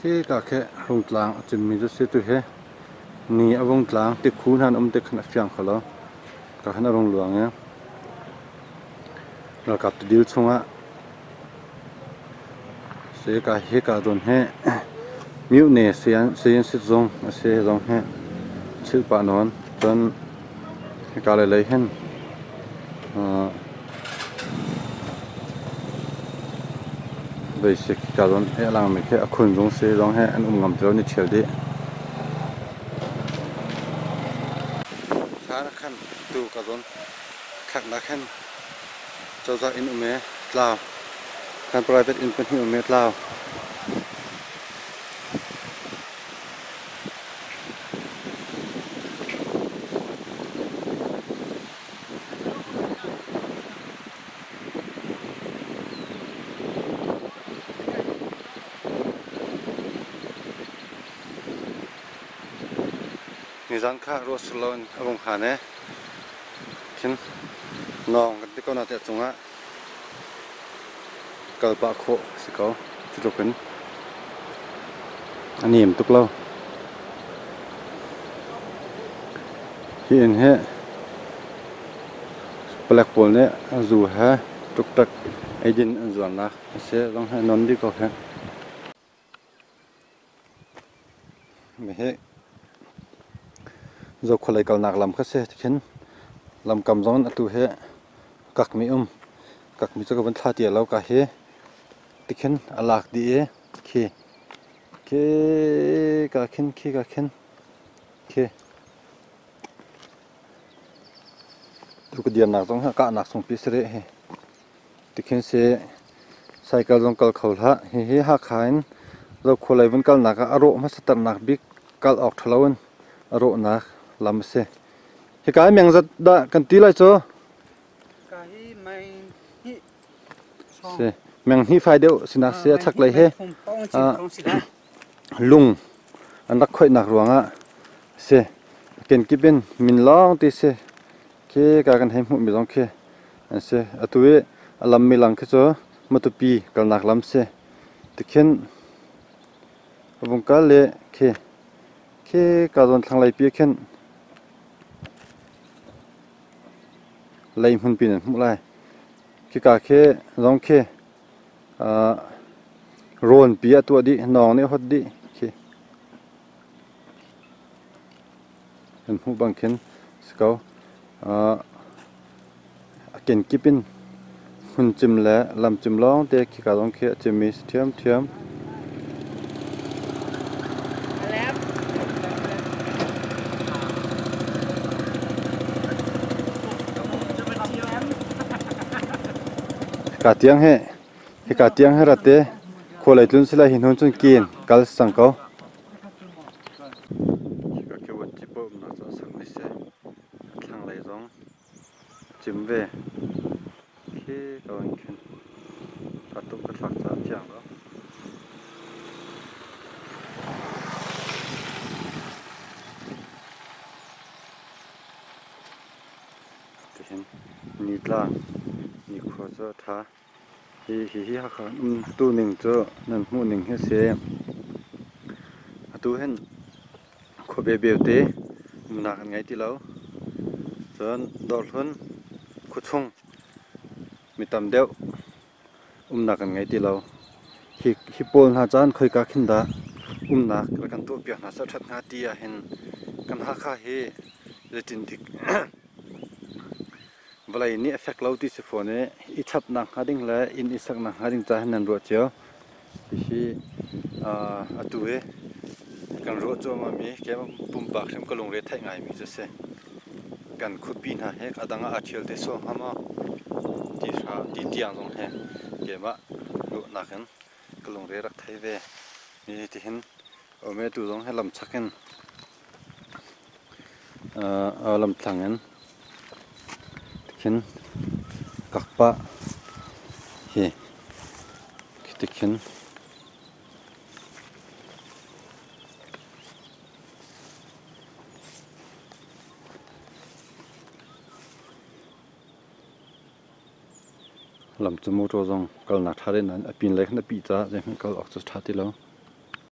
Khi ka khi Rungtlang a cimmi cu si tu hi ni a vung tlang tikhu hna an um tik khan a fiang kho lo. Ka khan a rung luang i ralkap tidil chungah si ka hi ka zawn hi Myone sian sitzung a si zong hi chilh pah nawn. Cun hika lei lei hin Basic ka zawn i a langmi khi a khun zung si zong hi an um ngam ti lo ni ṭhial dih. Thla na khan tu ka zawn thlaknak hin cozah inn um i tlau. Kan private inn pahnih um i tlau. Nizan kha ruah sur loin a vung han i khin nawng kan ti ko na te cungah kal pah khawh a si ko. Cu tluk in a nem tuk lo. Hi inn hi Palek pawl nih zu he ṭukṭak eidin an zuarnak a si. Zong hi a non dih ko hih. Hihi Zokhua lei kalnak lam kha si. Tikhin lamkam zong in atu hi kakmi um. Kakmi cu ka vun thla ti lo ka hi. Tikhin a lak dih i khi khi ka khin khi ka khin khi. Tu ka dirnak zong hi kahnak sungpi si rih hi. Tikhin si cycle zong kal kho hlah. Hihi Hakha in Zokhua lei vun kalnak ah a rawh hmasaternak bik kal awk ṭha loin a rawhnak lam a si. Hika hi meng zat dah kan ti lai cu? Ka hi meng hnih Si. Meng hnih fai deuh sinak si a chaklei hi lung an rak khoihnak ruangah a si. Kenkip in min lawng ti si. Khi ka kan hei hmuhmi zong khi an si. Atu i a lammi lang khi cu Matupi kalnak lam si. Tikhin a vung kal le khi khi ka zawn thlanglei pi khin lei hmunpi nan hmuh lai. Khika khi zong khi rawnpi a tuah dih, nawng nih a hot dih khi. Kan hmuh bang khin si ko. A kenkip in hmun cim le lam cim lawng te khika zong khi a cimmi si ṭhiamṭhiam. Hika tiang hi hika tiang hi rat i khua lei tlun sila hi hnun cun kin kal cang ko. Hika khi vuanci paoh umnak cu a sak ni si. A thlanglei zong a cim ve. Khi ko in khin a tuk ka thlak caah a fiang lo. Tihin nitlang nikhua cu a ṭha. Hihi Hakha um tuning cu nan hmuh ning hi a si. Atu hin khuabe beute umnak an ngei ti lo. Cun Dawrhlun khuachung mi tam deuh umnak an ngei ti lo. Hi pawl hna caan khoika khin dah umnak rak kan tuahpiak hna seh ṭhat hnga ti ahhin kan Hakha hi zeitin dik Vawlei nih a fek lo ti si fawn i i chapnak hnga ding le inn i saknak hnga ding ca hin nan ruah cio. Hihi atu hi kan ruah cuahmahmi keimah pumpak hrim ka lungre theih ngaimi cu a si. Kan khuapi hna hi a dang ah aa ṭhial te sawh hnga maw ti hra ti tiang zong hi keimah ruahnak in ka lungre rak thei ve. Hi tihin um i atu zong hi lamchak in Lamthlang in tikhin kakpah hi tikhin lam cu motor zong kalnak ṭha deuh nain a pinlei khan a pih caah zeihmanh kal awk cu ṭha ti lo.